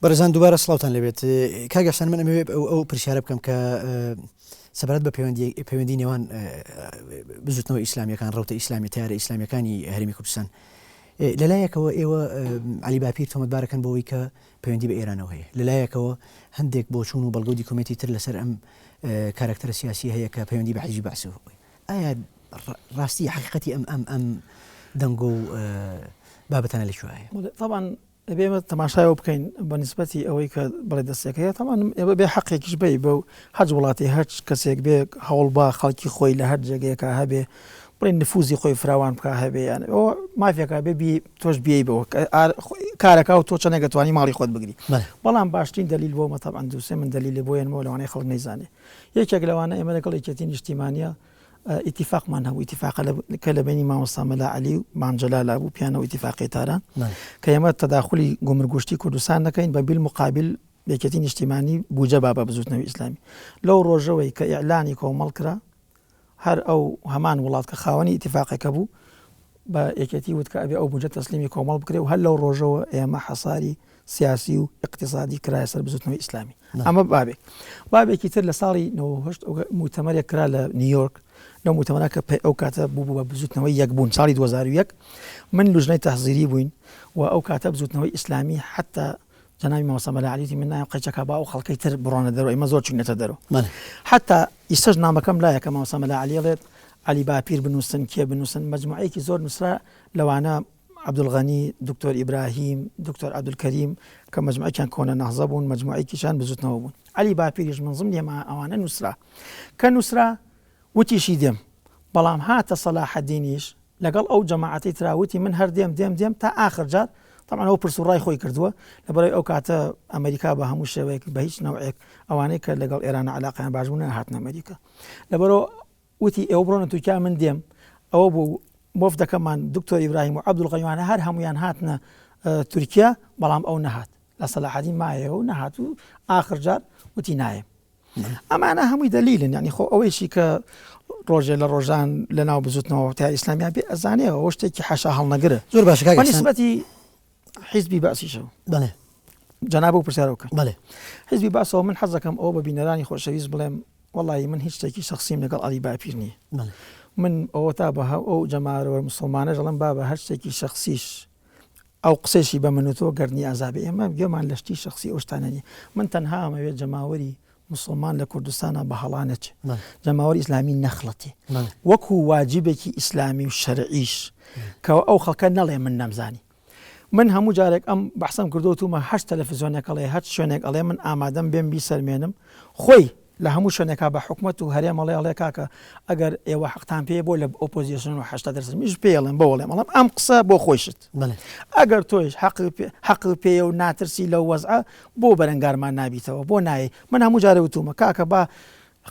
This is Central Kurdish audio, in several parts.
بەڕێزان دووبارە سڵاوتان لێبێت. کاک ئیحسان من ئەمەوێت ئەو ئەو پرسیارە بکەم کە سەبارەت بە پەیوەندی پەیوەندی نێوان بزوتنەوە ئیسلامیەکان ڕەوتە ئیسلامی تیارە ئیسلامیەکانی هەرێمی کوردستان لەلایەکەوە ئێوە علی باپیر تۆمەتبارەکەن بۆەوەی کە پەیوەندی بە ئێرانەوە هەیە لەلایەکەوە هەندێک بۆچوون و بەڵگە و دیکۆمێنتی تر لەسەر ئەم کارکتەرە سیاسی هەیە کە پەیوەندی بە حیزبی بەعسەوە ئایا ڕاستی حقیقەتی ئەم ئەم ئەم دەنگۆ و بابەتانە لە کوێ طبعا ئەبێ ئێمە تەماشای ئەوە بکەین بە نیسبەتی ئەوەی کە بڵێ دەستێک هەیە تەمان ئێمە بێ حەقێکیش بی بە هەچ وڵاتی هەچ کەسێک بێ هەوڵ با خەڵکی خۆی لە هەر جێگەیەکا هەبێ بڵێ نفوزی خۆی فراوان بکە هەبێ یان ئەوە مافێکا بێ بی تۆش بێی بەوە کارەکە و تۆ چەندێک توانی ماڵی خۆت بگری بەڵام باشترین دلیل بۆ مە تەبعەن دووسێ من دلیلی بۆ یەنمەوە لەوانەیە خەڵک نەیزانێ یەکێک لەوانە ئێمە لەگەڵ یەکێتی نیشتیمانە ئیتیفاقمان هەبوو ئیتیفاقە کە لە بینی مامۆستا مەلا عەلی و مام جەلالا بوو پیانەوە ئیتیفاقی تاران کە ئێمە تەداخلی گومرگوشتی کوردستان نەکەین بە بیل مقابل یەکێتی نیشتیمانی بوجە با بە بزوتنەوەی ئیسلامی لەو ڕۆژەوەی کە ئیعلانی کۆمەڵ کرا هەر ئەو هەمان وڵات کە خاوەنی ئیتیفاقەکە بوو بە یەکێتی وت کە ئەبێ ئەو بودجە تەسلیمی کۆمەڵ بکرێ و هەر لەو ڕۆژەوە ئێمە حەساری سیاسی و ئیقتیسادی کرایە سەر بزوتنەوەی ئیسلامی. ئەمە بابێک. بابێکی تر لە ساڵی 98 موتەمەرێک کرا لە نیویۆرک، لەو موتەمەرە کە ئەو کاتە بوو بوو بە بزوتنەوەی یەکبوون ساڵی 2001 من لوژنەی تەحزیری بووین و ئەو کاتە بزوتنەوەی ئیسلامی حتا جەنابی مامۆستا مەلا عەلی وتی من نایم قەیچەکە با ئەو خەڵکەی تر بڕۆنە دەرەوە ئێمە زۆر چووینەتە دەرەوە حتا ئیستەش نامەکەم لایە کە مامۆستا مەلا عەلی ئەڵێت عەلی باپیر بنووسن کێ بنووسن مەجموعەیەکی زۆر نووسرا لەوانە عەبدولغەنی دکتۆر ئیبراهیم دکتۆر عەبدولکەریم کە مەجموعەکیان کۆنە نەهزە بوون مەجموعەیەکیشان بزوتنەوە بوون عەلی باپیریش من ضمنی ئەمە ئەوانە نووسرا کە نووسرا وتیشی دێم بەڵام هاتە سەلاحەدینیش لەگەڵ ئەو جەماعەتەی ترا وتی من هەر دێم دێم دێم تا ئاخر جار تەبعەن ئەو پرس و ڕای خۆی کردووە لەبەرئەوەی ئەو کاتە ئەمریکا بە هەموو شێوەیەک بە هیچ نەوعێک ئەوانەی کە لەگەڵ ئێران علاقەیان باش بوون نەهاتنە ئەمریکا لەبەرئەوە وتی ئێوە بڕۆنە تورکیا من دێم ئەوە بوو وەفدەکەمان دکتۆر ئیبراهیم و عەبدولغەنیوانە هەر هەمویان هاتنە تورکیا بەڵام ئەو نەهات لە سەلاحەدین مایەوە و نەهات و ئاخر جار وتی نایەم ئەمانە هەمووی دەلیلن یعنی خۆ ئەوەیشی کە ڕۆژێ لە ڕۆژان لە ناو بزوتنەوە تا ئیسلامیا بێ ئەزانێ ئەوە شتێکی حەشا هەڵنەگرە زۆر باشە کاک ئیحسان. نسبەتی حیزبی بەعسیشەوە بەڵێ جەناب و پرسیارەوە کرد بەڵێ حیزبی بەعسەوە من حەزەکەم ئەوە بە بینەرانی خۆشەویست بڵێم وەڵی من هیچ شتێکی شخصیم لەگەڵ عەلی باپیر نییە من ئەوە تا بە ئەو جەماوەرە مسلمانە دەڵێم با بە هەر شتێکی شخصیش ئەو قسەیشی بە من و تۆ گەردنی ئازابێ ئێمە گوێمان لە شتی شەخسی ئەو شتانە نیە من تەنها ئەمەوێت جەماوەری موسڵمان لە کوردستانا بە هەڵا نەچێ جەماوەری ئیسلامی نەخڵەتێ وەکو واجبێکی ئیسلامی و شەرعیش کە ئەو خەڵکە نەڵێ من نەمزانی من هەموو جارێک ئەم بەحسەم کردو تومە هەر تەلەفزیۆنێک ئەڵێ هەر شوێنێک ئەڵێ من ئامادەم بێم بیسەلمێنم خۆی لە هەموو شوێنێکا بە حکومەت و هەرێم ئەڵێ ئەڵێ کاکە ئەگەر ئێوە حەقتان پێیە بۆ لە ئۆپۆزیسیۆن و 80 دەرسەد منیش پێی ئەڵێم بۆ ئەڵێم ئەڵێم ئەم قسە بۆ خۆیشت ئەگەر تۆیش حەقی پێ حەقت پێیە و ناترسی لەو وەزعە بۆ بەرەنگارمان نابیتەوە بۆ نایەی من هەموو جارێ وتومە کاکە با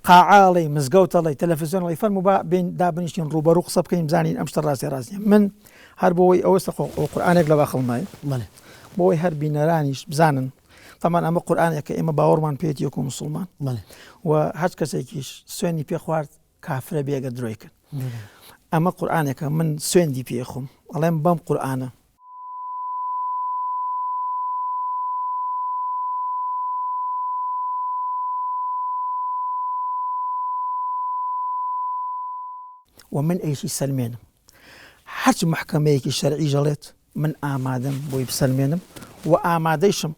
قاعە ئەڵێی مزگەوت ئەڵێی تەلەفزیۆن ئەڵێی فەرموو با بێین دابنیشتین ڕووبەڕوو قسە بکەین بزانین ئەم شتە ڕاستە ڕاست نییە من هەر بۆ ئەوەی ئەوە قورئانێک لە باخڵمایە بۆ ئەوەی هەر بینەرانیش بزانن تەمان ئەمە قورئانێکە ئێمە باوەڕمان پێیەتی وەکو موسڵمان و هەچ کەسێکیش سوێنی پێ خوارد کافرە بێ ئەگەر درۆی کرد ئەمە قورئانێکە من سوێندی پێ خۆم ئەڵێم بەم قورئانە و من ئەیشی سەلمێنم هەرچ مەحکەمەیەکی شەرعیش ئەڵێت من ئامادەم بۆی بسەلمێنم و ئامادەیشم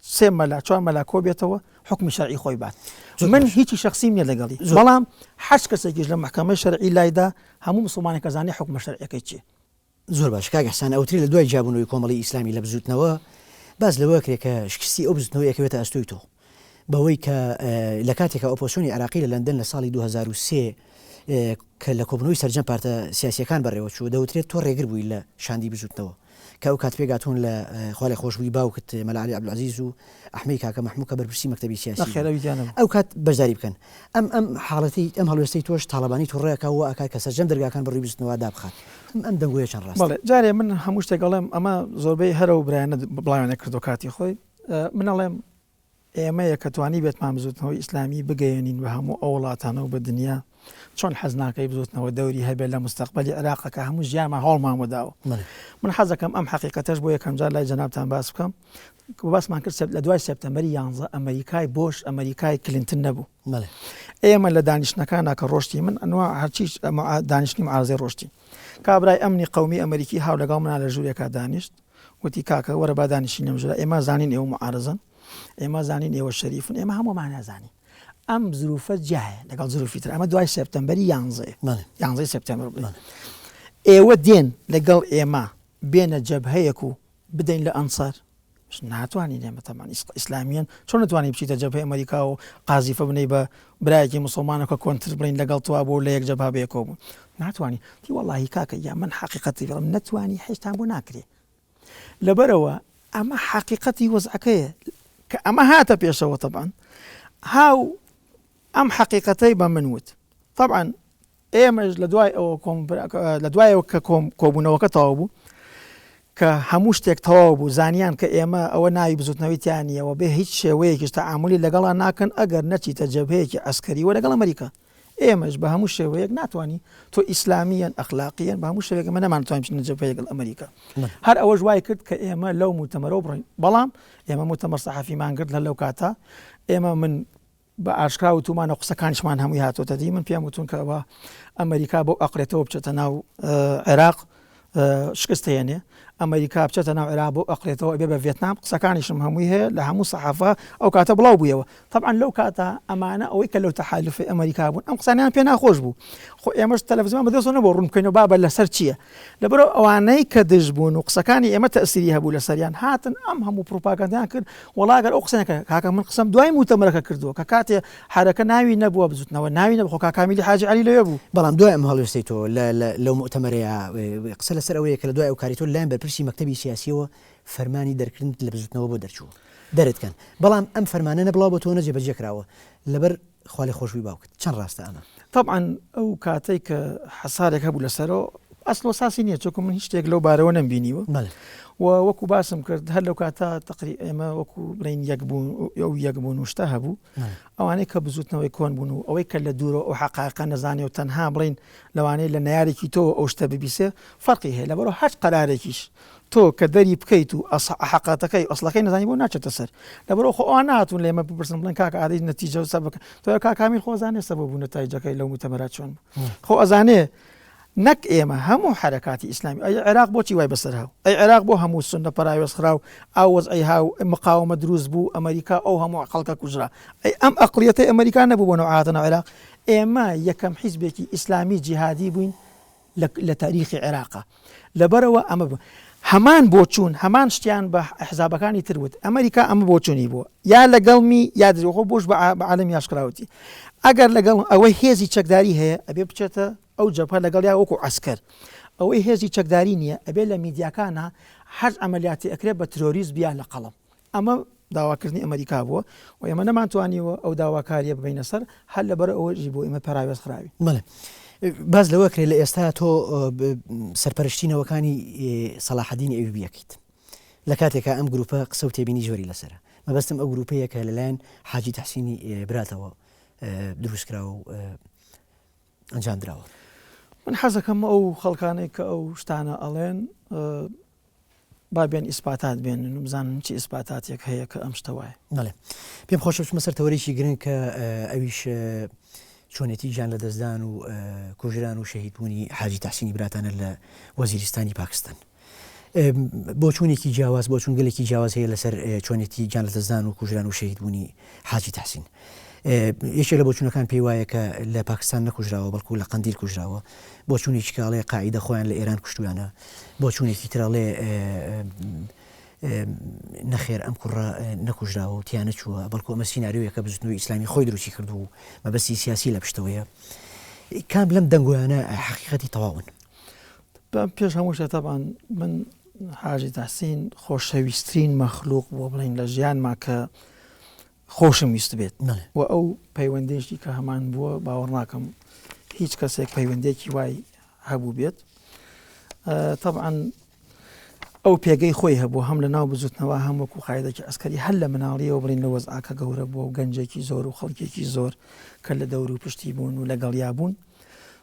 سێ مەلا چوار مەلا کۆ بێتەوە حکمی شەرعی خۆی بات من هیچی شخصیم نیە لەگەڵی بەڵام هەرچ کەسێکیش لە مەحکەمەی شەرعی لایدا هەموو مسلمانێک ئەزانێ حکمە شەرعیەکەی چیە. زۆر باش کاک ئیحسان ئەوترێ لە دوای جیابوونەوەی کۆمەڵی ئیسلامی لە بزووتنەوە باس لەوە ئەکرێ کە شکستی ئەو بزووتنەوەی ئەکەوێتە ئەستۆی تۆ بەوەی کە لە کاتێکا ئۆپۆسیۆنی عێراقی لە لەندەن لە ساڵی 2003 کە لە کۆبوونەوەی سەرجەم پارتە سیاسیەکان بەڕێوە چوو دەوترێت تۆ ڕێگر بووی لە شاندی بزووتنەوە کە ئەو کات پێکهاتوون لە خوالێخۆشبووی باوکت مەلا عەلی عەبدولعەزیز و ئەحمەی کاکە مەحموو کە بەرپرسی مەکتەبی سیاسی نەخێر بوون ئەوی تیا نەبوو. ئەو کات بەشداری بکەن. ئەم ئەم حاڵەتەی ئەم هەڵوێستەی تۆش تاڵەبانی توڕە ئەکا و وا ئەکات کە سەرجەم دەرگاکان بە ڕووی بزوتنەوە دابخات. ئەم ئەم دەنگۆیە چەند ڕاستە؟ بەڵێ جارێ من هەموو شتێک ئەڵێم ئەمە زۆربەی هەر ئەو برایانە بڵاویان ئەکردەوە کاتی خۆی من ئەڵێم ئێمەیە کە توانیبێتمان بزوتنەوەی ئیسلامی بگەیەنین بە هەموو ئەو وڵاتانە و بە دنیا. چۆن حەز ناکەی بزوتنەوە دەوری هەبێت لە مستەقبەلی عێراقە کە هەموو ژیانمان هەوڵمان بۆ داوە. من حەزەکەم ئەم حەقیقەتەش بۆ یەکەمجار لای جەنابتان باس بکەم. باسمان کرد لە دوای سێپتەمبەری یانزە ئەمریکای بۆش ئەمریکای کلینتن نەبوو. ئێمە لە دانیشتنەکانا کە ڕۆشتین من ئەنوا هەرچی دانیشتنی معارزەی ڕۆشتین. کابرای ئەمنی قەومی ئەمریکی هاو لەگەڵ منا لە ژوورێکا دانیشت وتی کاکە وەرە با دانیشین لەم ژوورە ئێمە زانین ئێوە معارزەن ئێمە زانین ئێوە شەریفن ئێمە هەموومان ئەزانین ئەم زروفە جیایە لەگەڵ زروفی تر ئەمە دوای سێپتەمبەری یانزەیە یانزەی سێپتەمبەر بڵێ ئێوە دێن لەگەڵ ئێمە بێنە جەبهەیەک و بدەین لە ئەنسار ناتوانین ئێمە تەمان ئیسلامیان چۆن نتوانانی بچیتە جەبهەی ئەمریکا و قازیفە بنەی بە برایەکی مسلمانە کە کۆنتر بڵین لەگەڵ توا بۆ لە یەک جەبها بەیەکەوە بوون ناتوانانی تی وەڵی کاکە یا من حقیقەتی بڵم نەتوانی هێشتان بۆ ناکرێ لەبەرئەوە ئەمە حەقیقەتی وەزعەکەیە کە ئەمە هاتە پێشەوە تەبعەن هاو ئەم حەقیقەتەی بە من وت تەبعەن ئێمەش لە دوای ئەوە لە دوایەوە کە کۆبوونەوەکە تەواو بوو کە هەموو شتێک تەواو بوو زانیان کە ئێمە ئەوە ناوی بزوتنەوەی تیانیەوە بێ هیچ شێوەیەکیش تەعاملی لەگەڵا ناکەن ئەگەر نەچیتە جەبهەیەکی عەسکەری وە لەگەڵ ئەمریکا ئێمەش بە هەموو شێوەیەک ناتوانی تۆ ئیسلامیەن ئەخلاقیەن بە هەموو شێوەیەک ئێمە نەمانتوانی بچینە جەبهەی لەگەڵ ئەمریکا هەر ئەوەش وای کرد کە ئێمە لەو موتەمەرەوە بڕۆین بەڵام ئێمە موتەمەر سەحەفیمان گرت لە لەو کاتە ئێمە من بە ئاشکرا وتومانە قسەکانیشمان هەمووی هاتۆتە دی من پێم وتون کە ئەوە ئەمریکا بۆ ئەقلێتەوە بچێتە ناو عێراق شکست هێنێ ئەمریکا بچێتە ناو عێراق بۆ ئەقلێتەوە ئەبێ بە ڤێتنام قسەکانیشم هەمووی هەیە لە هەموو سەحافە ئەو کاتە بڵاو بوویەوە تەبعەن لەو کاتە ئەمانە ئەوەی کە لەو تەحالفی ئەمریکا بوون ئەم قسانیان پێ ناخۆش بوو خۆ ئێمەش تەلەڤزیۆن بەدەستەوە نەبوو ڕوون بکەینەوە بابە لەسەر چییە لەبەرئەوە ئەوانەی کە دژ بوون و قسەکانی ئێمە تەئسیری هەبوو لەسەریان هاتن ئەم هەموو پروپاگەندەیان کرد وەڵا گەر ئەو قسەیان کرد کاکە من قسەم دوای موتەمەرەکە کردووە کە کاتێ حەرەکە ناوی نەبووە بزوتنەوە ناوی نەبوو خۆ کاک کامیلی حاجی عەلی لەوێ بوو. بەڵام دوای ئەم هەڵوێستەی تۆ لە لە لەو موئتەمەرەیا قسە لەسەر ئەوەیە کە لە دوای ئەو کارەی تۆ لەلایەن بەرپرسی مەکتەبی سیاسیەوە فەرمانی دەرکردنت لە بزوتنەوە بۆ دەرچووە دەرت کەن بەڵام ئەم فەرمانە نە بڵاو بۆتەوە نە جێبەجێ کراوە لەبەر خوالێخۆشبووی باوکت چەند ڕاستە ئەمە؟ تەبعەن ئەو کاتەی کە حەسارێک هەبوو لەسەرەوە ئەسڵ و ئەساسی نییە چونکە من هیچ شتێک لەو بارەوە نەمبینیوە بەڵێ. و وەکو باسم کرد هەر لەو کاتە تەقری ئێمە وەکو بڵێین یەک بوون ئەو یەک بوون و شتە هەبوو ئەوانەی کە بزوتنەوەی کۆن بوون و ئەوەی کە لە دوورەوە ئەو حەقایقە نەزانێ و تەنها بڵێین لەوانەیە لە نەیارێکی تۆوە ئەو شتە ببیسێ فەرقی هەیە لەبەرئەوە هەر قەرارێکیش تۆ کە دەری بکەیت و حەقاتەکەی ئەسڵەکەی نەزانی بۆ ناچێتە سەر لەبەرئەوە خۆ ئەوان نەهاتوون لە ئێمە بپرسن بڵێن کاکە ئادەی نەتیجە و سەبەکە تۆ کاک کامیل خۆ ئەزانێ سەبەب و نەتایجەکەی لەو موتەمەرە چۆن بوو خۆ ئەزانێ نەک ئێمە هەموو حەرەکاتی ئیسلامی ئەی عێراق بۆچی وای بەسەر هاو ئەی عێراق بۆ هەموو سوننە پەراوێز خرا و ئاو وەزعی هاو مقاومە دروست بوو ئەمریکا ئەو هەموو خەڵکە کوژرا ئەی ئەم ئەقڵیەتەی ئەمریکا نەبوو بۆ نەوە هاتنە عێراق ئێمە یەکەم حیزبێکی ئیسلامی جیهادی بووین لە تاریخی عێراقا لەبەرئەوە ئەمە بوو هەمان بۆچوون هەمان شتیان بە حزابەکانی تر وت ئەمریکا ئەمە بۆچوونی بووە یا لەگەڵمی یا دژی خۆ بۆش بە عالەمی ئاشکراوتی ئەگەر لەگەڵ ئەوەی هێزی چەکداری هەیە ئەبێ بچێتە ئەو جەبهە لەگەڵ یا وەکو عەسکەر ئەوەی هێزی چەکداری نییە ئەبێ لە میدیاکانە هەر عەمەلیاتی ئەکرێت بە ترۆریست بیا لە قەڵەم ئەمە داواکردنی ئەمەریکا بووە و ئێمە نەمانتوانیوە ئەو داواکارییە ببەینە سەر، هەر لەبەر ئەوەشی بۆ ئێمە پەراوێز خراوین. بەڵێ. باس لەوە کرێ لە ئێستا تۆ سەرپەرشتی نەوەکانی سەڵاحەدینی ئەیوبی ئەکەیت. لە کاتێکا ئەم گروپە قسە و تێبینی زۆری لەسەرە. مەبەستم ئەو گروپەیە کە لەلایەن حاجی تەحسینی براتەوە دروست کراوە و ئەنجام دراوە. من حەزەکەم ئەو خەڵکانەی کە ئەو شتانە ئەڵێن با بێن ئیسپاتات بێنن و بزانن چی ئیسپاتاتێک هەیە کە ئەم شتە وایە. بەڵێ. پێم خۆشە بچمە سەر تەوەرێکی گرنگ کە ئەویش چۆنێتی گیان لەدەستدان و کوژران و شەهیدبوونی حاجی تەحسینی براتانە لە وەزیرستانی پاکستان. بۆچوونێکی جیاواز بۆچوون گەلێکی جیاواز هەیە لەسەر چۆنێتی گیان لەدەستدان و کوژران و شەهیدبوونی حاجی تەحسین. یەکێک لە بۆچوونەکان پێی وایە کە لە پاکستان نەکوژراوە بەڵکو لە قەندیل کوژراوە. بۆچوونێکی کە ئەڵێ قاعیدە خۆیان لە ئێران کوشتویانە. بۆچوونێکی تر ئەڵێ نەخێر ئەم کوڕە نەکوژراوە و تیا نەچووە بەڵکو ئەمە سیناریۆیەکە بزوتنەوەی ئیسلامی خۆی دروستی کردووە و مەبەستی سیاسی لە پشتەوەیە. کام لەم دەنگۆیانە حەقیقەتی تەواون؟ پێش هەموو شتێ تەبعەن من حاجی تەحسین خۆشەویسترین مەخلوق بووە بڵێین لە ژیانما کە خۆشم ویستبێت و ئەو پەیوەندیشی کە هەمان بووە باوەڕ ناکەم هیچ کەسێک پەیوەندێکی وای هەبوو بێت تەبعەن. ئەو پێگەی خۆی هەبوو هەم لە ناو بزوتنەوە هەم وەکو قایدێکی عەسکەری هەر لە مناڵیەوە بڵین لە وەزعاکە گەورە بووە و گەنجێکی زۆر و خەڵکێکی زۆر کە لە دەور و پشتی بوون و لەگەڵیا بوون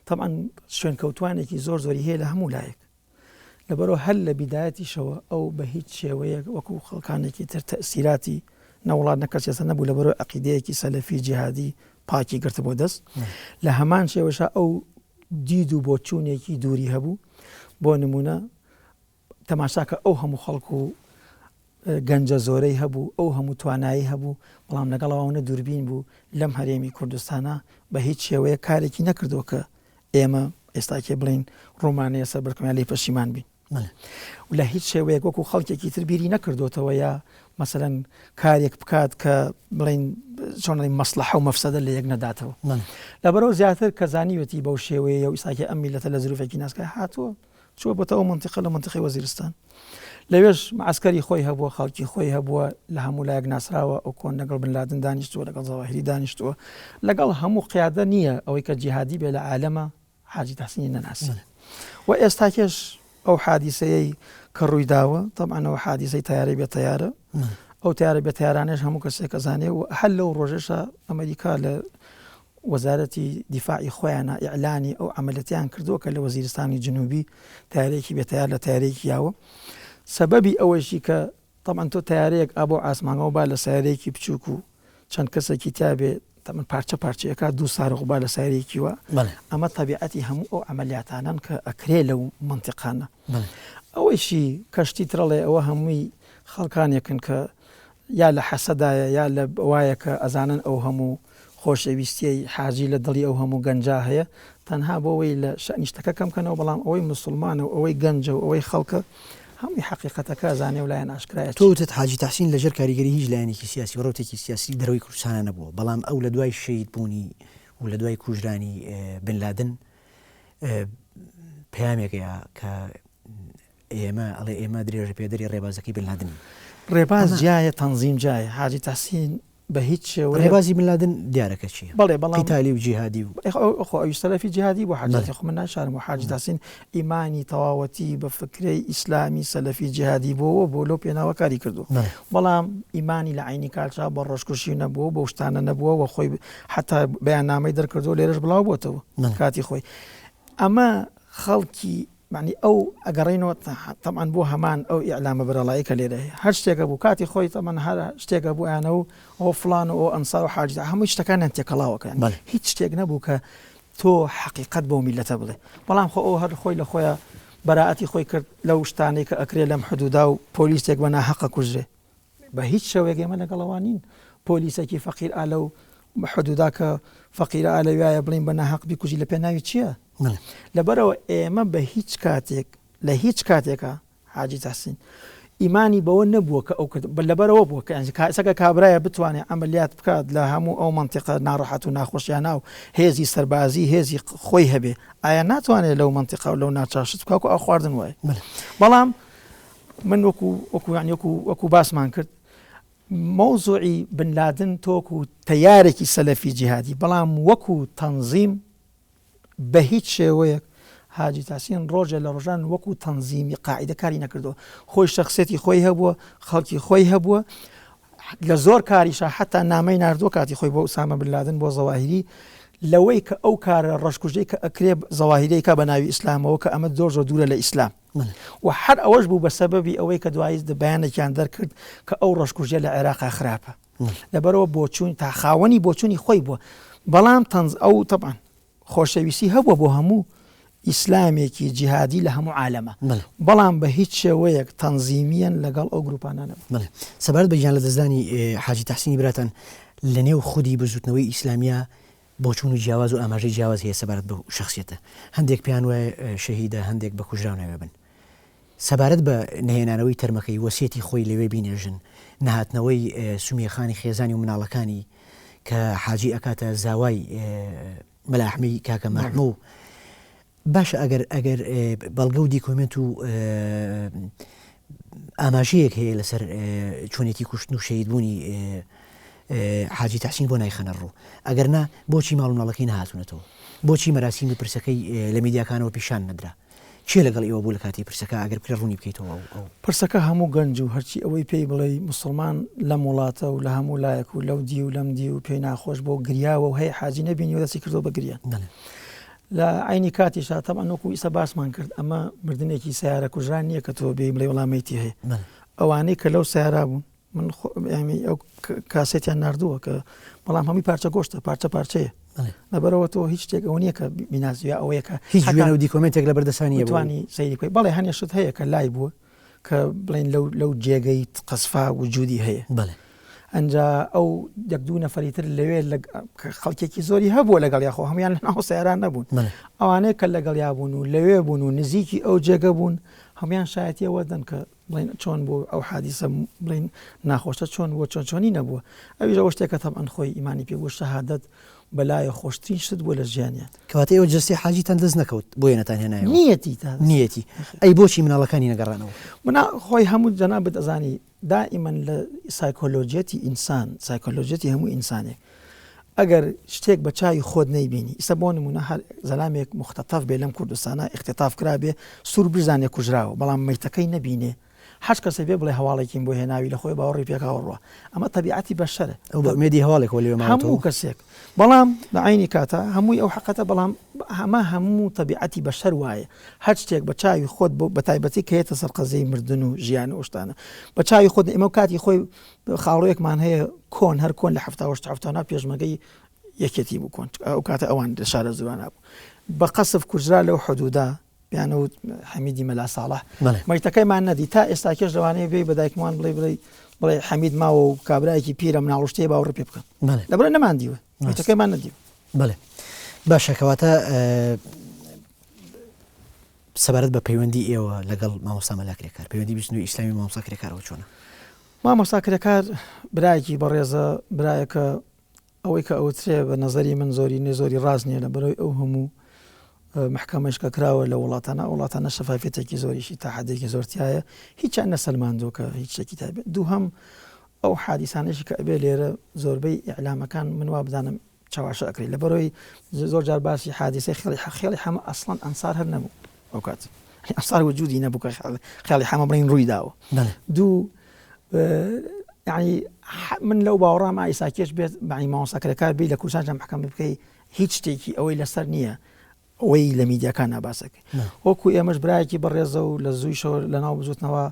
تەبعەن شوێنکەوتوانێکی زۆر زۆری هەیە لە هەموو لایەک لەبەرئەوە هەر لە بیدایەتیشەوە ئەو بە هیچ شێوەیەک وەکو خەڵکانێکی تر تەئسیراتی نە وڵات نە کەسیەسە نەبوو لەبەرئەوەی عەقیدەیەکی سەلەفی جیهادی پاکی گرتبووە دەست لە هەمان شێوەشا ئەو دید و بۆچوونێکی دووری هەبوو بۆ نمونە تەماشاکە ئەو هەموو خەڵک و گەنجە زۆرەی هەبوو ئەو هەموو توانایی هەبوو بەڵام لەگەڵ ئەوانە دووربین بوو لەم هەرێمی کوردستانە بە هیچ شێوەیە کارێکی نەکردووە کە ئێمە ئێستاکێ بڵین ڕۆمانەیە سەر بەرکەمیان لێی پەشیمان بین و لە هیچ شێوەیەک وەکو خەڵکێکی تر بیری نەکردوتەوە یا مەسەلەن کارێک بکات کە بڵین چۆن مەسلحە و مەفسەدە لە یەک نەداتەوە لەبەرەوە زیاتر کە زانیوەتی بەو شێوەیە و ئیساکی ئەم میلەتە لە زروفێکی ناسکە هاتووە چووە بۆتە ئەو مەنتیقە لە مەنتیقەی وەزیرستان. لەوێش مەعەسکەری خۆی هەبووە، خەڵکی خۆی هەبووە، لە هەموو لایەک ناسراوە، ئەو کۆن لەگەڵ بن لادن دانیشتووە، لەگەڵ زەواهیری دانیشتووە، لەگەڵ هەموو قیادە نییە ئەوەی کە جیهادی بێ لە عالەمە حاجی تەحسینی نەناسی. و ئێستاکێش ئەو حادیسەیەی کە ڕووی داوە، تەبعەن ئەوە حادیسەی تەیارەی بێ تەیارە، ئەو تەیارە بێ تەیارانەش هەموو کەسێک ئەزانێ و هەر لەو ڕۆژەشا ئەمەریکا لە وەزارەتی دیفاعی خۆیانا ئیعلانی ئەو عەمەلیەتەیان کردووە کە لە وەزیرستانی جنوبی تەیارەیەکی بێ تەیار لە تەیارەیەکی یاوە. سەبەبی ئەوەیشی کە تەبعەن تۆ تەیارەیەک ئا بۆ ئاسمانەوە با لە سەیارەیەکی بچووک و چەند کەسێکی تیا بێ تەبعەن پارچە پارچەی ئەکات دوو سارخ با لە سەیارەیەکی وا. ئەمە تەبیعەتی هەموو ئەو عەمەلیاتانەن کە ئەکرێ لەو مەنتیقانە. ئەوەیشی کەشتی ترەڵێ ئەوە هەمووی خەڵکانێکن کە یا لە حەسەدایە یا لە وایە کە ئەزانن ئەو هەموو خۆشەویستیەی حاجی لە دڵی ئەو هەموو گەنجا هەیە تەنها بۆ وەی لە شەئنی شتەکە کەم کەنەوە بەڵام ئەوەی موسڵمانە و ئەوەی گەنجە و ئەوەی خەڵکە هەمووی حەقیقەتەکە ئەزانێ و لایان ئاشکرایە تۆ وتت حاجی تەحسین لە ژێر کاریگەری هیچ لایەنێکی سیاسی و ڕەوتێکی سیاسی دەرەوەی کوردستانا نەبووە بەڵام ئەو لە دوای شەهید بوونی و لە دوای کوژرانی بن لادن پەیامێک هەیە کە ئێمە ئەڵێ ئێمە درێژە پێدەری ڕێبازەکەی بن لادنین. ڕێباز جیایە تەنزیم جیایە حاجی تەحسین بە هیچ شێوەیەک. ڕێبازی بن لادن دیارە کە چییە. بەڵێ بەڵام. قیتالی و جیهادی و. خۆ ئەویش سەلەفی جیهادی بوو حاجی تەحسین خۆ من ناشارمەوە حاجی تەحسین ئیمانی تەواوەتی بە فکرەی ئیسلامی سەلەفی جیهادی بووە بۆ لەو پێناوە کاری کردووە بەڵام ئیمانی لە عەینی کاتژا بە ڕۆژکوژی نەبووە بەو شتانە نەبووە و خۆی حەتا بەیاننامەی دەرکردووە لێرەش بڵاو بۆتەوە کاتی خۆی ئەمە خەڵکی مەعنی ئەو ئەگەڕێینەوە تەبعەن بۆ هەمان ئەو ئیعلامە بەرەڵایی کە لێرە هەیە هەر شتێک هەبوو کاتی خۆی تەبعەن هەر شتێک هەبوو ئەیانە و ئەو فڵان و ئەو ئەنسار و حاجی هەموو شتەکانیان تێکەڵاوەکەن هیچ شتێک نەبوو کە تۆ حەقیقەت بۆ میلەتە بڵێ بەڵام خۆ ئەو هەر خۆی لە خۆیان بەراعەتی خۆی کرد لەو شتانەی کە ئەکرێ لەم حدودا و پۆلیسێک بە ناحەقە کوژرێ بە هیچ شێوەیەک ئێمە لەگەڵ ئەوان نین پۆلیسێکی فەقیر ئا لەو حدودا کە فەقیرە ئا لەویایە بڵین بە ناحەق بیکوژی لە پێناوی چییە؟ لەبەرئەوە ئێمە بە هیچ کاتێک لە هیچ کاتێکا حاجی تەحسین ئیمانی بەوە نەبووە کە ئەو کرد لەبەرەوە بووە کە کاسەکە کابرایە بتوانێت عملیات بکات لە هەموو ئەو منتیقە ناڕەحەت و ناخۆشیانە و هێزی سەربازی هێزی خۆی هەبێ ئایا ناتوانێت لەو منتیقە و لەو ناچاشت بکات و ئەو خواردن وایە بەڵام من وەکو وەکو یانی وەکو وەکو باسمان کرد مەوزوعی بن لادن تۆکو تەیارێکی سەلەفی جیهادی بەڵام وەکو تەنزیم بە هیچ شێوەیەک حاجی تاسین ڕۆژێ لە ڕۆژان وەکو تەنزیمی قاعدە کاری نەکردووە خۆی شخصێتی خۆی هەبووە خەڵکی خۆی هەبووە لە زۆر کاریشا حتا نامەی ناردووە کاتی خۆی بۆ ئوسامە بن لادن بۆ زەواهیری لەوەی کە ئەو کارە ڕەشکوژەی کە ئەکرێ زەواهیرەی کا بە ناوی ئیسلامەوە کە ئەمە زۆر زۆر دوورە لە ئیسلام و هەر ئەوەش بوو بە سەبەبی ئەوەی کە دوایی بەیانێکیان دەرکرد کە ئەو ڕەشکوژیە لە عێراقا خراپە لەبەرەوە بۆچوون تا خاوەنی بۆچوونی خۆی بووە بەڵام تەنز ئەو تەبان خۆشەویستی هەبووە بۆ هەموو ئیسلامێکی جیهادی لە هەموو عالەمە بەڵام بە هیچ شێوەیەک تەنزیمیەن لەگەڵ ئەو گروپانە نەبوو. سەبارەت بە گیانلەدەستدانی حاجی تەحسینی براتان لەنێو خودی بزووتنەوەی ئیسلامییە بۆچوونی جیاواز و ئاماژەی جیاواز هەیە سەبارەت بەو شەخسیەتە. هەندێک پێیان وایە شەهیدە، هەندێک بە کوژراو ناوی ئەبەن. سەبارەت بە نەهێنانەوەی تەرمەکەی، وەسیەتی خۆی لەوێ بینێژن، نەهاتنەوەی سومیە خانی خێزانی و مناڵەکانی کە حاجی ئەکاتە زاوای مەلا ئەحمەی کاکە مەحموو. باشە ئەگەر ئەگەر بەڵگە و دیکۆمێنت و ئاماژەیەک هەیە لەسەر چۆنێتی کوشتن و شەهیدبوونی حاجی تەحسین بۆ نایخەنە ڕوو ئەگەر نا بۆچی ماڵ و مناڵەکەی نەهاتوونەتەوە بۆچی مەراسیمی پرسەکەی لە میدیاکانەوە پیشان نەدرا؟ کێ لەگەڵ ئێوە بوو لە کاتی پرسەکە ئەگەر بکرێ ڕوونی بکەیتەوە ئەو ئەو. پرسەکە هەموو گەنج و هەرچی ئەوەی پێی بڵێی موسڵمان لەم وڵاتە و لە هەموو لایەک و لەو دیو لەم دیو پێی ناخۆش بووە و گریاوە و هەی حاجی نەبینیوە دەستی کردووە بە گریان. بەڵێ. لە عەینی کاتیشا تەبعەن وەکوو ئیستا باسمان کرد ئەمە مردنێکی سەیارە کوژران نییە کە تۆ بێی بڵێی وەڵا مەیتی هەیە. بەڵێ. ئەوانەی کە لەو سەیارە بوون من یانی ئەو کاسێتیان ناردووە کە بەڵام هەمووی پارچە گۆشتە پارچە پارچەیە لەبەرەوە تۆ هیچ شتێک ئەوە نییە کە بیناسی یا ئەوەیە کە هیچ وێنە و دیکۆمێنتێک لە بەردەستان نییە بتوانی سەیری بکەی بەڵێ هەنێ شت هەیە کە لای بووە کە بڵێن لەو لەو جێگەی قەسفا وجودی هەیە بەڵێ ئەنجا ئەو یەک دوو نەفەری تر لەوێ خەڵکێکی زۆری هەبووە لەگەڵ یاخۆ هەمویان لە ناو سەیاران نەبوون ئەوانەیە کە لەگەڵیا بوون و لەوێ بوون و نزیکی ئەو جێگە بوون هەمویان شایەتیەوە دەن کە بڵێن چۆن بوو ئەو حادیسە بڵێن ناخۆشە چۆن بووە چۆن چۆنی نەبووە ئەویش ئەوە شتێکە تەبعەن خۆی ئیمانی پێ بوو شەهادەت بەلایە خۆشترین شت بووە لە ژیانیان. کەواتە ئێوە جەستەی حاجیتان دەست نەکەوت بۆیە نەتان هێنایەوە؟ نیەتی تا دەست. نیەتی. ئەی بۆچی مناڵەکانی نەگەڕانەوە؟ منا خۆی هەموو جەنابت ئەزانی دائیمەن لە سایکۆلۆجیەتی ئینسان سایکۆلۆجیەتی هەموو ئینسانێک ئەگەر شتێک بە چاوی خۆت نەیبینی ئیستا بۆ نمونە هەر زەلامێک موختەتەف بێ لەم کوردستانە ئیختیتاف کرابێ سور بزانێ کوژراوە بەڵام مەیتەکەی نەبینێ هەچ کەسێ بێ بڵێ هەواڵێکیم بۆ هێناوی لە خۆی باوەڕی پێکاوە ڕوا ئەمە تەبیعەتی بەشەرە ئەو بە ئومێدی هەواڵێکەوە لەوێ ماوەتەوە هەموو کەسێک بەڵام لە عەینی کاتا هەمووی ئەو حەقەتە بەڵام ئەمە هەموو تەبیعەتی بەشەر وایە هەر شتێک بە چاوی خۆت بۆ بەتایبەتی کە یەتە سەر قەزیەی مردن و ژیان و ئەو شتانە بە چاوی خۆت ئێمە کاتی خۆی خاڵۆیەکمان هەیە کۆن هەر کۆن لە حەفتا و هەشت حەفتا و نۆ پێشمەرگەی یەکێتی بوو کۆن ئەو کاتە ئەوان لە شارە زورانا بوو بە قەسف کوژرا لەو حدودا پێیان وت حەمیدی مەلا ساڵح مەیتەکەیمان نەدی تا ئێستا کێش لەوانەیە بێی بە دایکمان بڵێ بڵێ بڵێ حەمید ماوە و کابرایەکی پیرە مناڵ و شتێ باوەڕی پێ بکەن لەبەر نەمان دیوە مەیتەکەیمان نەدیوە. بەڵێ باشە کەواتە سەبارەت بە پەیوەندی ئێوە لەگەڵ مامۆستا مەلا کرێکار، پەیوەندی بزوتنەوەی ئیسلامی و مامۆستا کرێکارەوە چۆنە؟ مامۆستا کرێکار برایەکی بەڕێزە، برایەکە ئەوەی کە ئەوترێ بە نەزەری من زۆرینەی زۆری ڕاست نییە لەبەرەوەی ئەو هەموو مەحکەمەیش کە کراوە لە وڵاتانە ئەو وڵاتانە شەفافیەتێکی زۆریشی تا حەدێکی زۆر تیایە هیچیان نەسەلماندووە کە هیچ شتێکی تایبەت دووهەم ئەو حادیسانەشی کە ئەبێ لێرە زۆربەی ئیعلامەکان من وا بزانم چەواشە ئەکرێت لەبەرەوەی زۆر جار باسی حادیسەی خێڵی خێڵی حەمە ئەسڵەن ئەنسار هەر نەبوو ئەو کات ئەنسار وجودی نەبوو کە خێڵی حەمە بڵین ڕووی داوە دوو یعنی من لەو باوەڕام ئایسا کێش بێت بەعی مامۆستا کرێکار بی لە کوردستان جا محکەمە بکەی هیچ شتێکی ئەوەی لەسەر نییە ئەوەی لە میدیاکان ناباسەکەی وەکو ئێمەش برایەکی بەڕێزە و لە زوویشەوە لەناو بزوتنەوە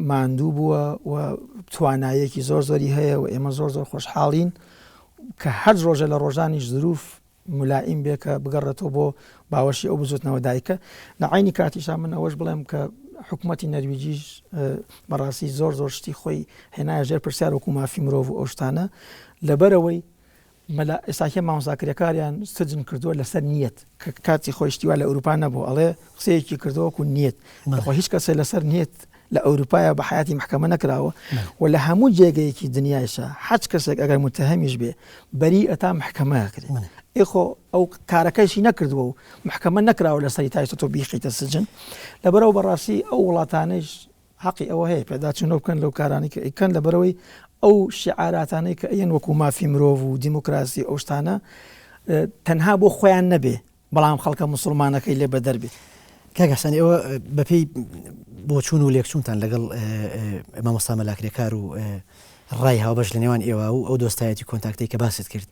ماندوو بووە و توانایەکی زۆر زۆری هەیە و ئێمە زۆر زۆر خۆشحاڵین کە هەر ڕۆژە لە ڕۆژانیش زروف ملائیم بێ کە بگەڕێتەوە بۆ باوەشی ئەو بزوتنەوە دایکە لە عینی کاتیشا من ئەوەش بڵێم کە حکوومەتی نەرویجیش بەڕاستی زۆر زۆر شتی خۆی هێنایە ژێر پرسیار وەکو مافی مرۆڤ و ئەو شتانە لەبەرەوەی مەلا ئێستاکێ مامۆستا کرێکاریان سجن کردووە لەسەر نیەت کە کاتی خۆی شتی وا لە ئەوروپا نەبوو ئەڵێ قسەیەکی کردووە وەکو نیەت خۆ هیچ کەسێ لەسەر نیەت لە ئەوروپایە بە حیاتی محکەمە نەکراوە و لە هەموو جێگەیەکی دنیایشە هەچ کەسێک ئەگەر متهەمیش بێ بەری ئەتا محکەمە ئەکرێ ئێ خۆ ئەو کارەکەیشی نەکردووە و محکەمە نەکراوە لەسەری تا ئێستا تۆ بیخەیتە سجن لەبەرەوە بەڕاستی ئەو وڵاتانەیش حەقی ئەوە هەیە پێداچوونەوە بکەن لەو کارانەی کە ئەیکەن لەبەرئەوەی ئەو شیعاراتانەی کە ئەیەن وەکو مافی مرۆڤ و دیموکراسی ئەو شتانە تەنها بۆ خۆیان نەبێ بەڵام خەڵکە موسڵمانەکەی لێ بەدەر بێ. کاک حسێن ئێوە بەپێی بۆچوون و لێکچوونتان لەگەڵ مامۆستا مەلا کرێکار و ڕای هاوبەش لە نێوان ئێوە و ئەو دۆستایەتی کۆنتاکتەی کە باست کرد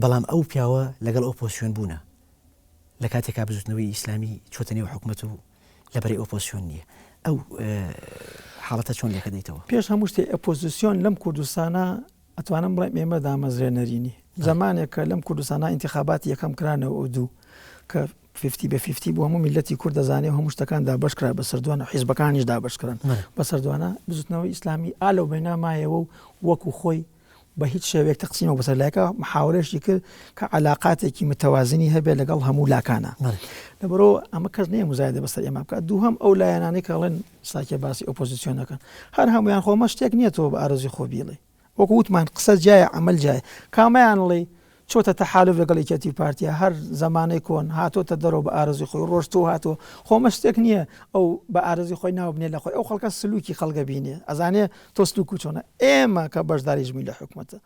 بەڵام ئەو پیاوە لەگەڵ ئۆپۆزسیۆن بوونە لە کاتێکا بزوتنەوەی ئیسلامی چۆتە نێو حکومەت و لە بەرەی ئۆپۆزسیۆن نییە ئەو حاڵەتە چۆن لێکەدەیتەوە؟ پێش هەموو شتێ ئۆپۆزسیۆن لەم کوردستانە ئەتوانم بڵێم ئێمە دامەزرێنەرینی زەمانێک کە لەم کوردستانە ئینتیخاباتی یەکەم کرانەوە ئەو دوو کە فیفتی بە فیفتی بوو هەموو میلەتی کورد دەزانێ و هەموو شتەکان دابەش کرا بەسەر دوانە حیزبەکانیش دابەش کران بەسەر دوانە بزوتنەوەی ئیسلامی ئا لەو بەینا مایەوە و وەکو خۆی بە هیچ شێوەیەک تەقسیمە بەسەر لایەکە محاورەشی کرد کە عەلاقاتێکی متەوازنی هەبێت لەگەڵ هەموو لاکانە لەبەرەوە ئەمە کەس نییە مزایدە بەسەر ئێمە بکات دووهەم ئەو لایەنانەی کە ئەڵێن ساکێ باسی ئۆپۆزیسیۆنەکەن هەر هەمویان خۆمە شتێک نییە تۆ بە ئارەزوی خۆ بیڵێ وەکو وتمان قسە جیایە عەمەل جیایە کامەیان ڵێی. چۆتە تەحالوف لەگەڵ یەکێتی و پارتیا هەر زەمانەی کۆن هاتۆتە دەرەوە بە ئارەزوی خۆی ڕۆشتوە و هاتوە خۆ ئەمە شتێک نییە ئەو بە ئارەزوی خۆی ناو بنێ لە خۆی ئەو خەڵکە سلوکی خەڵکە بینێ ئەزانێ تۆ سلوک و چۆنە ئێمە کە بەشداریش بووین لە حکومەتە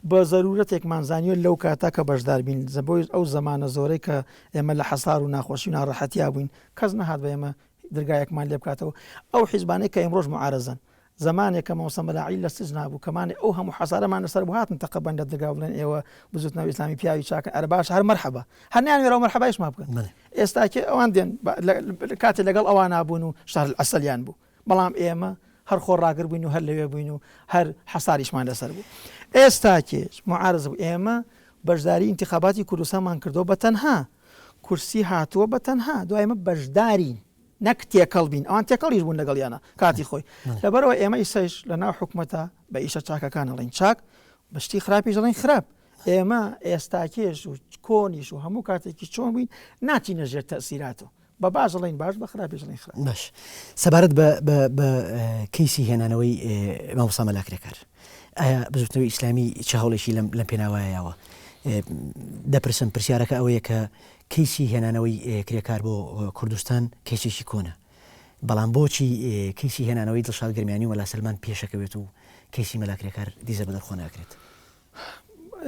بە زەرورەتێکمان زانیوە لەو کاتە کە بەشدار بین بۆی ئەو زەمانە زۆرەی کە ئێمە لە حەسار و ناخۆشی و ناڕەحەتیا بووین کەس نەهات بە ئێمە درگایەکمان لێ بکاتەوە ئەو حیزبانەی کە ئیمڕۆژ معارەزەن زەمانێک کە مامۆستا مەلا عەلی لە سجنا بوو کەمانێ ئەو هەموو حەسارەمان لەسەر بوو هاتن تەقە بەن لە درگا بڵێن ئێوە بزوتنەوەی ئیسلامی پیاوی چاکن ئەرە باشە هەر مەرحەبا هەر نەیانوێرا و مەرحەبایشمان بکەن ئێستا کێ ئەوان دێن کاتێ لەگەڵ ئەوانا بوون و شەهر العەسەلیان بوو بەڵام ئێمە هەر خۆ ڕاگر بووین و هەر لەوێ بووین و هەر حەساریشمان لەسەر بوو ئێستا کێش معارز بوو ئێمە بەشداری ئینتخاباتی کوردستانمان کردەوە بە تەنها کورسی هاتووە بە تەنها دوای ئێمە بەشدارین نەک تێکەڵ بین ئەوان تێکەڵیش بوون لەگەڵیانە کاتی خۆی لەبەرەوە ئێمە ئیسەیش لە ناو حکومەتە بە ئیشە چاکەکان ئەڵێین چاک بە شتی خراپیش ئەڵێین خراپ ئێمە ئێستاکێش و کۆنیش و هەموو کاتێکی چۆن بووین ناچینە ژێر تەسیراتەوە بە باش ئەڵێین باش بە خراپیش ئەڵێین خراپ. باش سەبارەت بە بە بە کەیسی هێنانەوەی مامۆستا مەلا کرێکار ئایا بزوتنەوەی ئیسلامی چ هەوڵێکی لەم لەم پێناوایە یاوە؟ دەپرسم پرسیارەکە ئەوەیە کە کەیسی هێنانەوەی کرێکار بۆ کوردستان کەیسێکی کۆنە، بەڵام بۆچی کەیسی هێنانەوەی دڵشاد گەرمیانی و مەلا سەلمان پێشەکەوێت و کەیسی مەلا کرێکار دیزە بەدەرخۆ ناکرێت؟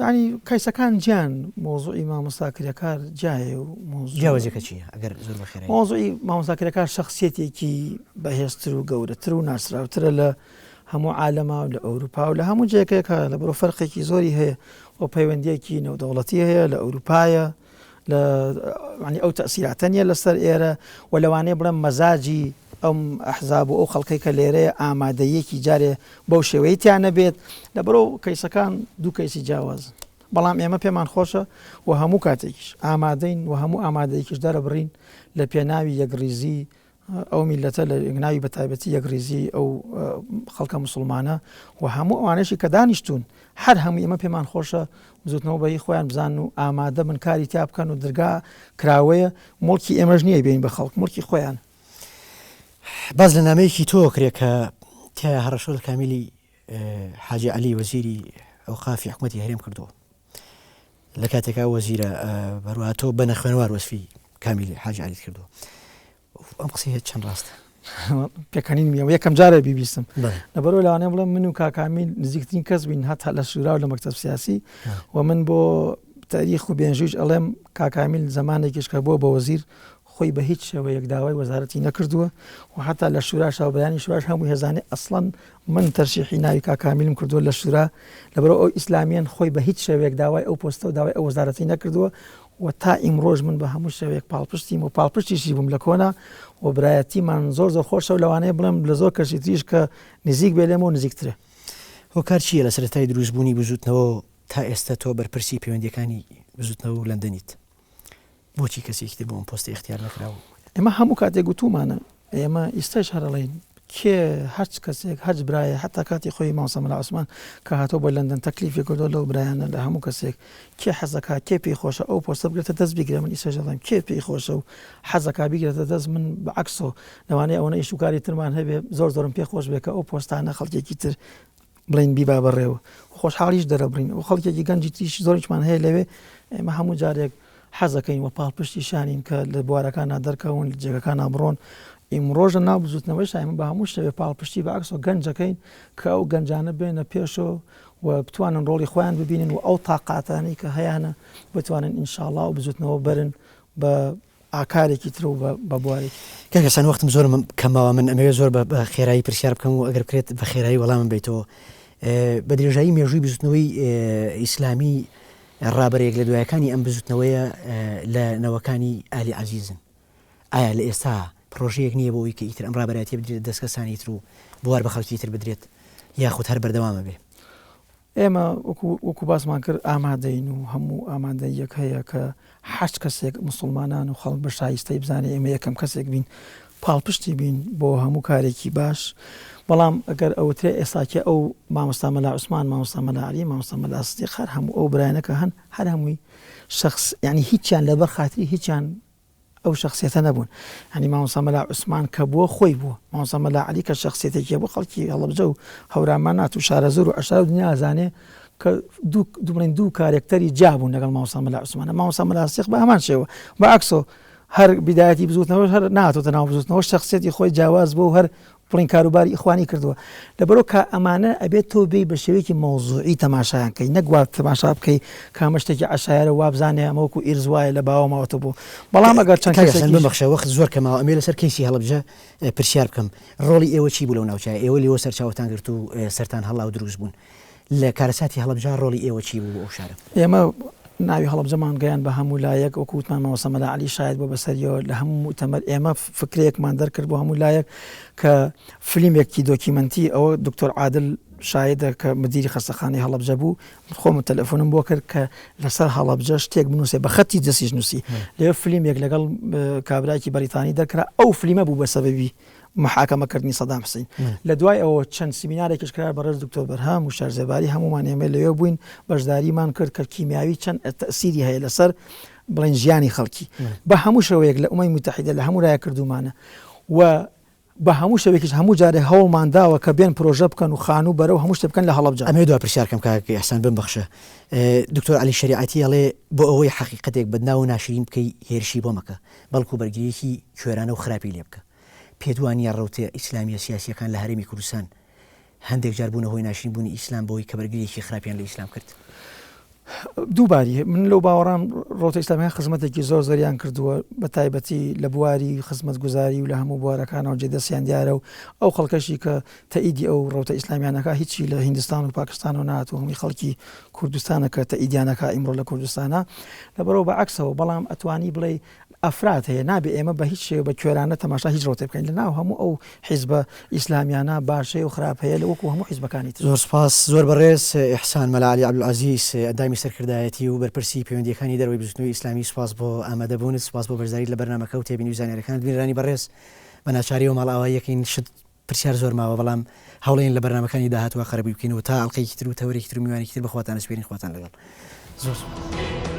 یانی کەیسەکان جیان، مەوزوعی مامۆستا کرێکار جیایە و مەوزوع جیاوازیەکە چییە ئەگەر زۆر بە خێرایی؟ مەوزوعی مامۆستا کرێکار شەخسیەتێکی بەهێزتر و گەورەتر و ناسراوترە لە هەموو عالەما و لە ئەوروپا و لە هەموو جێگەیەکە لە بەرەو فەرقێکی زۆری هەیە و پەیوەندیەکی نێودەوڵەتی هەیە لە ئەوروپایە لە ینی ئەو تەسیراتە نیە لەسەر ئێرە و لەوانەیە بڵێم مەزاجی ئەم ئەحزاب و ئەو خەڵکەی کە لێرەیە ئامادەیەکی جارێ بەو شێوەیە تیا نەبێت لەبەرەوە کەیسەکان دوو کەیسی جیاوازن بەڵام ئێمە پێمان خۆشە و هەموو کاتێکیش ئامادەین و هەموو ئامادەیەکیش دەرەبڕین لە پێناوی یەکڕیزی ئەو میللەتە لە ناوی بە تایبەتی یەکڕیزی ئەو خەڵکە موسڵمانە و هەموو ئەوانەشی کە دانیشتوون هەر هەموو ئێمە پێمان خۆشە بزوتنەوە بەهی خۆیان بزانن و ئامادە بن کاری تیا بکەن و درگا کراوەیە موڵکی ئێمەش نییە بێین بە خەڵک موڵکی خۆیان. باس لە نامەیەکی تۆ کرێ کە تیایا هەڕەشە لە کامیلی حاجی عەلی وەزیری ئەوقافی حکومەتی هەرێم کردووە لە کاتێکا وەزیرە بەروە تۆ بە نەخوێنوار وەسفی کامیلی حاجی عەلیت کردووە ئەم قسەیە چەند ڕاستە؟ پێکەنین میەوە یەکەم جارە بیبیستم لەبەرەوە لەوانەیە بڵێم من و کاکامیل نزیکترین کەس بین هەتا لە شورا و لە مەکتەب سیاسی و من بۆ تاریخ و بێنژویش ئەڵێم کاکامیل زمانێکیش کە بووە بە وەزیر خۆی بە هیچ شێوەیەک داوای وەزارەتی نەکردووە و حتا لە شوراش و بەیانی شوراش هەموو هێزانێ ئەسڵەن من تەرشیحی ناوی کاکامیلم کردووە لە شورا لەبەرەوە ئەو ئیسلامیەن خۆی بە هیچ شێوەیەک داوای ئەو پۆستە و داوای ئەو وەزارەتی نەکردووە و تا ئیمڕۆش من بە هەموو شێوەیەک پاڵپشتیم و پاڵپشتیشی بووم لە کۆنا و برایەتیمان زۆر زۆر خۆشە و لەوانەیە بڵێم لە زۆر کەسی تریش کە نزیک بێ لێمەوە نزیکترە. هۆکار چییە لە سەرەتای دروستبوونی بزووتنەوە تا ئێستا تۆ بەرپرسی پەیوەندییەکانی بزووتنەوە و لەندەنیت؟ بۆچی کەسێکی تر بۆ ئەم پۆستە ئیختیار نەکرا و. ئێمە هەموو کاتێک گوتوومانە، ئێمە ئیستەش هەر ئەڵێین کێ هەرچ کەسێک هەرچ برایە حەتا کاتی خۆی مامۆستا مەلا عوسمان کە هاتووە بۆ لەندەن تەکلیفی کردووە لەو برایانە لە هەموو کەسێک کێ حەزەکا کێ پێی خۆشە ئەو پۆستە بگرێتە دەست بیگرێ من ئیستەش ئەڵێم کێ پێی خۆشە و حەزەکا بیگرێتە دەست من بە عەکسەوە لەوانەیە ئەوەنە ئیش و کاری ترمان هەبێ زۆر زۆرم پێ خۆش بێ کە ئەو پۆستانە خەڵکێکی تر بڵێین بیبا بەڕێوە و خۆشحاڵیش دەرەبڕین و خەڵکێکی گەنجی تریش زۆریشمان هەیە لەوێ ئێمە هەموو جارێک حەزەکەین و پاڵپشتیشانین کە لە بوارەکانە دەرکەون لە جێگەکانە بڕۆن ئیمڕۆژ لە ناو بزوتنەوەی ئێمە بە هەموو شێوێ پاڵپشتی بە عەکس و گەنجەکەین کە ئەو گەنجانە بێنە پێشەوە و بتوانن ڕۆڵی خۆیان ببینن و ئەو تاقاتانەی کە هەیانە بتوانن ئینشاڵا و بزوتنەوە بەرن بە ئاکارێکی تر و بە بوارێکی تر. کاک حسێن وەختم زۆر کەم ماوە من ئەمەوێت زۆر بە خێرایی پرسیار بکەم و ئەگەر بکرێت بە خێرایی وەڵامم بەیتەوە بە درێژایی مێژووی بزوتنەوەی ئیسلامی ڕابەرە یەک لە دوایەکانی ئەم بزوتنەوەیە لە نەوەکانی ئالی عەزیزن ئایا لە ئێستا پرۆژەیەک نییە بۆ ئەوی کە ئیتر ئەم ڕابەرایەتیە بدرێتە دەست کەسانی تر و بوار بە خەڵکی تر بدرێت یاخود هەر بەردەوامە بێ؟ ئێمە وەکو وەکو باسمان کرد ئامادەین و هەموو ئامادەییەک هەیە کە هەرچ کەسێک موسڵمانان و خەڵک بە شایستەی بزانێ ئێمە یەکەم کەسێک بین پاڵپشتی بین بۆ هەموو کارێکی باش بەڵام ئەگەر ئەوترێ ئێستاکێ ئەو مامۆستا مەلا عوسمان مامۆستا مەلا عەلی مامۆستا مەلا سدیق هەر هەموو ئەو برایانە کە هەن هەر هەمووی شخص یعنی هیچیان لەبەر خاتری هیچیان ئەو شەخسیەتە نەبوون یانی مامۆستا مەلا عوسمان کە بووە خۆی بووە مامۆستا مەلا عەلی کە شەخسیەتێکی بوو خەڵکی هەڵەبجە و هەورامانات و شارەزوور و عەشایەر و دنیا ئەزانێ. کە دوو دوو بڵێن دوو کارێکتەری جیا بوون لەگەڵ مامۆستا مەلا عوسمانە مامۆستا مەلا سیق بە هەمان شێوە بە عەکسۆ هەر بیدایەتی بزوتنەوەش هەر ناتۆتە ناو بزوتنەوە شخصیەتی خۆی جیاواز بوو هەر بڵین کاروباری ئیخوانی کردووە لەبەرو کە ئەمانە ئەبێت تۆ بێی بە شێوەیەکی مەوزوعی تەماشایان کەی نەک وا تەماشا بکەی کامە شتێکی عەشایەرە وابزانێ ئەمە وەکو ئیرز وایە لە باوە ماوەتە بۆ بەڵام ئەگەر چەند کاک ئیحسان کەسێکیش بمبەخشە وەخت زۆر کەماوە ئەمەوێ لەسەر کەیسی هەڵەبجە پرسیار بکەم ڕۆڵی ئێوە چی بوو لەو ناوچەیە ئێوە لێوە سەرچاوەتان گرت و سەرتان هەڵا و دروست بوون لە کارەساتی هەڵەبجە ڕۆڵی ئێوە چی بوو بۆ ئەو شارە؟ ئێمە ناوی هەڵەبجەمان گەیاند بە هەموو لایەک، وەکو وتمان مامۆستا مەلا عەلی شایەت بووە بەسەریەوە لە هەموو موئتەمەر ئێمە فکرەیەکمان دەرکرد بۆ هەموو لایەک کە فلیمێکی دۆکیمەنتی ئەوە دکتۆر عادل شایدە کە مدیری خەستەخانەی هەڵەبجە بوو خۆم تەلەفۆنم بۆ کرد کە لەسەر هەڵەبجە شتێک بنووسێ بە خەتی دەستیش نووسی لەوێ فلیمێک لەگەڵ کابراکی بەریتانی دەرکرا ئەو فلیمە بوو بە سەبەبی محاکەمە کردنی سەدام حسین لە دوای ئەوە چەند سیمینارێکیش کرا بەڕێز دکتۆر بەرهام و شارزێباری هەمومان ئێمە لەوێ بووین بەشداریمان کرد کە کیمیاوی چەند تەسیری هەیە لەسەر بڵێن ژیانی خەڵکی بە هەموو شێوەیەک لە ئومەی موتەحیدە لە هەموو لایە کردومانە و بە هەموو شێوەیەکیش هەموو جارێک هەوڵمان داوە کە بێن پرۆژە بکەن و خانوو بەرە و هەموو شتێ بکەن لە هەڵەبجە. ئەمەوێ دوا پرسیار کەم کاک ئیحسان بمبەخشە دکتۆر عەلی شەریعەتی ئەڵێ بۆ ئەوەی حەقیقەتێک بەدناو و ناشرین بکەی هێرشی بۆ مەکە بەڵکو بەرگرییەکی کوێرانە و خراپی لێ بکە. پێت وا نییە ڕەوتە ئیسلامییە سیاسییەکان لە هەرێمی کوردستان هەندێک جار بوونە هۆی ناشرین بوونی ئیسلام بەوەی کە بەرگرییەکی خراپیان لە ئیسلام کرد؟ دووباری من لەو باوەڕام ڕەوتە ئیسلامییەکان خزمەتێکی زۆر زۆریان کردووە بە تایبەتی لە بواری خزمەتگوزاری و لە هەموو بوارەکانەوە جێ دەستیان دیارە و ئەو خەڵکەشی کە تەئیدی ئەو ڕەوتە ئیسلامیانەکە هیچی لە هیندستان و پاکستانەوە نەهاتووە هەمووی خەڵکی کوردستانە کە تەئیدیانەکە ئیمڕۆ لە کوردستانە لەبەرەوە بە عەکسەوە بەڵام ئەتوانی بڵێی ئەفراد هەیە نابێ ئێمە بە هیچ شێوە بە کوێرانە تەماشا هیچ ڕەوتێ بکەین لە ناو هەموو ئەو حیزبە ئیسلامیانە باش هەیە و خراپ هەیە لە وەکو هەموو حیزبەکانی تر. زۆر سوپاس زۆر بەڕێز ئیحسان مەلا عەلی عەبدولعەزیز ئەندامی سەرکردایەتی و بەرپرسی پەیوەندییەکانی دەرەوەی بزوتنەوەی ئیسلامی سوپاس بۆ ئامادەبوونت سوپاس بۆ بەشداریت لە بەرنامەکە و تێبینی و زانیاریەکانت بینەرانی بەڕێز بە ناچاریەوە ماڵئاواییەکەین شت پرسیار زۆر ماوە بەڵام هەوڵەین لە بەرنامەکانی داهاتووا قەرەبووی بکەینەوە تا ئەڵقەیەکی تر و تەوەرێکی تر و میوانێکی تر بە خواتان ئەسپێرین خواتان لەگەڵ زۆر سوپاس.